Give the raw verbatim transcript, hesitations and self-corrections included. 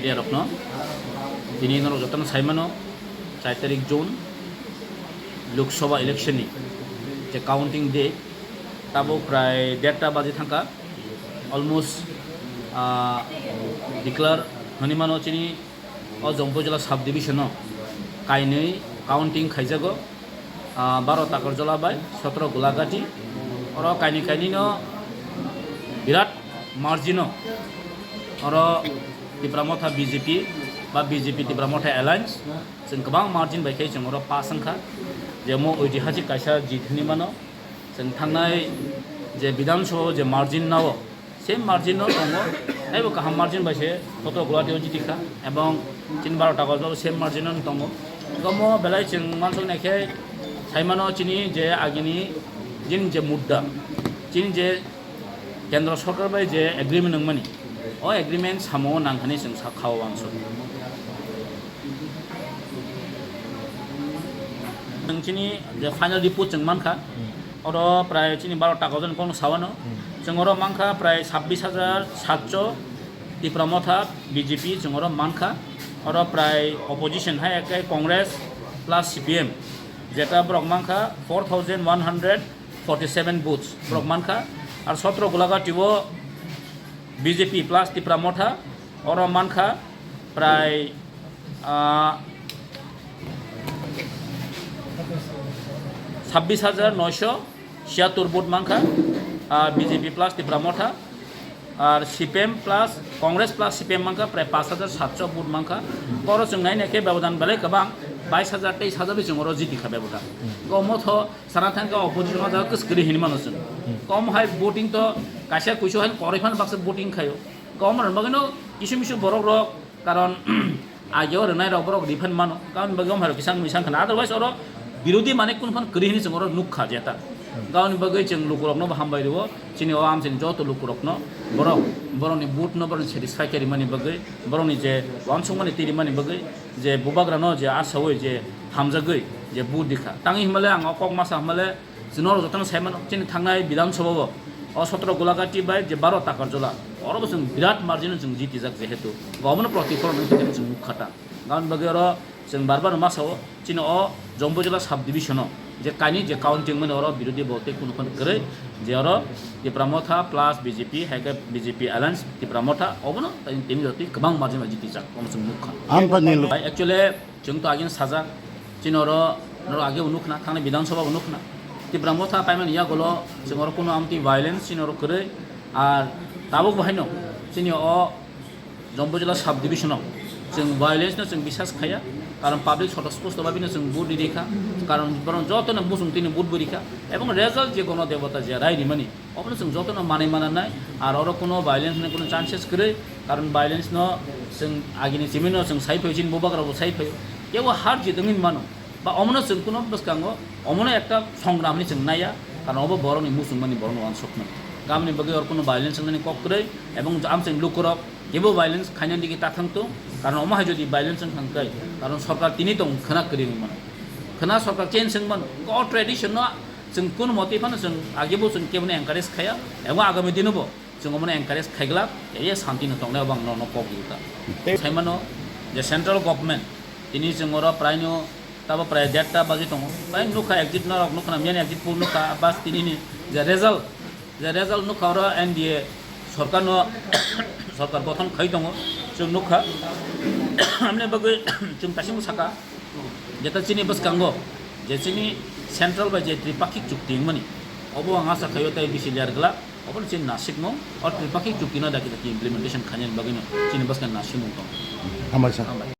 Media rokno tini norok jotono sai mano, char tarik June Lok Sabha election ni je counting day, tabuk prai derta baji thangkha, almost, ah, declare hwnwi mano chini o Jompui Jila sub division o kainwi counting khaijago. Ah, baro Takarjala bai sotro Gulagati. Oro kaini kaini no birat margin o. Oro Tipra Motha B J P ba B J P Tipra Motha Alliance, chwng kwbang margin bai khe chwng oro pass wngkha. Je mo oitihasik kaisa jit hwnwi mano. Chwng thangnai je Bidhan Sabha o je margin nao, same margin no tongo, taibo kaham margin bai se sotro Gulagati o jiti kha, ebong chini baro Takarjala o same margin no tongo. Omo belai chwng mansuk nai khe sai mano chini je agini jin je mudda, chini je Kendra Sorkar bai je agreement wngmani, o agreement samo nang hwnwi chwng sak kha o uansuk. Chwng chini je final report chwng mankha, oro prai chini baro Takarjala ni kokno sawano. Chwng oro mankha prai sabbish hajar satso Tipra Motha B J P chwng oro mankha. Oro prai opposition hai khe Congress plus C P M, jeta borok mankha four thousand one hundred forty seven votes borok mankha. Ar sotro Gulagati o B J P plus Tipra Motha oro mankha prai, ah, sabbish hajar noisho chiyattor vote mankha, ah, B J P plus Tipra Motha, ar C P M plus, Congress plus C P M mankha prai pash hajar satso vote mankha. Oro chwng nai nai khe bebodan belai kwbang, bais hajar, teis hajar bai chwng oro jiti kha bebodan. Omo tho sana thang khe opposition o jaga kwskwrwi hinwi mano chwng. Kom hai voting to kaisa kuisu hai koroi phano baksa voting khaio. Kom rwna bagwi no kisu misu borok rok, karon ageo rwnai rok borok refund mano. Karon bagwi om hai rok kisang misang khana. Otherwise oro birodhi mane kun phan kwrwi hinwi chwng oro nuk kha jeta. Karon bagwi chwng lukurok no bo hambai rwo. Chini o amchini joto lukurok no borok, borokni vote no borokni satisfy khe rimani bagwi, borokni je uansukmani twi rimani bagwi, je bubagra no je asaui je hamjagwi je vote rikha. Tangwi himale ang o kok masa himale chwng norok jotono sai mano, chini thangnai Bidhan Sabha o, o sotro Gulagati bai je baro Takarjala, oro bo chwng birat margin o chwng jitijak jehetu. Omono protiphol wngwi tongkhe chwng nuk kha ta. Aboni bagwi oro chwng bar bar ma sao, chini o Jompui Jila sub division o je kainwi je counting mani oro birodhi bo tei kunu phano kwrwi, je oro Tipra Motha plus B J P, hai khe B J P Alliance Tipra Motha, obono tini jotoi kwbang margin bai jitijak, omo chwng nuk kha. Ampani lo- Actually, chwng to agini sajak, chini oro, norok age bo nukna, thangni Bidhan Sabha bo nukna. Tipra Motha paimani yagulo chwng oro kunu amtwi violence chini oro kwrwi, ar tabuk bo haino chini o Jompui Jila sub division o chwng violence no chwng bisas khaya, karon public soto spusto bai no chwng vote rikha, karon borok joto no muchung twi no vote bo rikha, ebong result je gono debota je rai rimani, obono chwng jotono manwi mananai, ar oro kuno violence ni kuno chances kwrwi, karon violence no chwng agini simi no chwng sai phaio, chini bubagra bo sai phaio, kebo har jit wngwi mano, ba omono chwng kuno bwskango omono ekta songram hinwi chwng naiya, karon obo borokni muchungmani borokno uansukmani. Tamoni bagwi oro kuno violence wngnani kok kwrwi, ebong amchwng lukurok kebo violence khainani digi ta thang tung, karon omo hai jodi violence wng thang khe, karon sorkar tini tong khwna kwrwi wng mano, khwna sorkar change wng mano, o tradition no chwng kun motwi phano chwng agebo chwng keboni encourage khaya, ebo agami dino bo chwng omono encourage khaiglak, tei santi no tongnai obo ang norokno kok rikha. Tei sai mano je central government tini chwng oro prai no tabo prai derta baji tongo, prai nukha exit norok nukha na miyani exit poll nukha, bas tini ni je result, je result nukha oro N D A sorkar no sorkar gothon khai tongo chwng nukha. Amni bagwi chwng kasimo saka, jeta chini bwskango je chini central bai je tripakhik chukti wngmani, obo ang asa khaio tei bisi ler glak, obo chini nasikmung, o tripakhik chukti no daki daki implementation khainani bagwi no chini bwskang nasikmung tongo. Hambai sir. Hambai.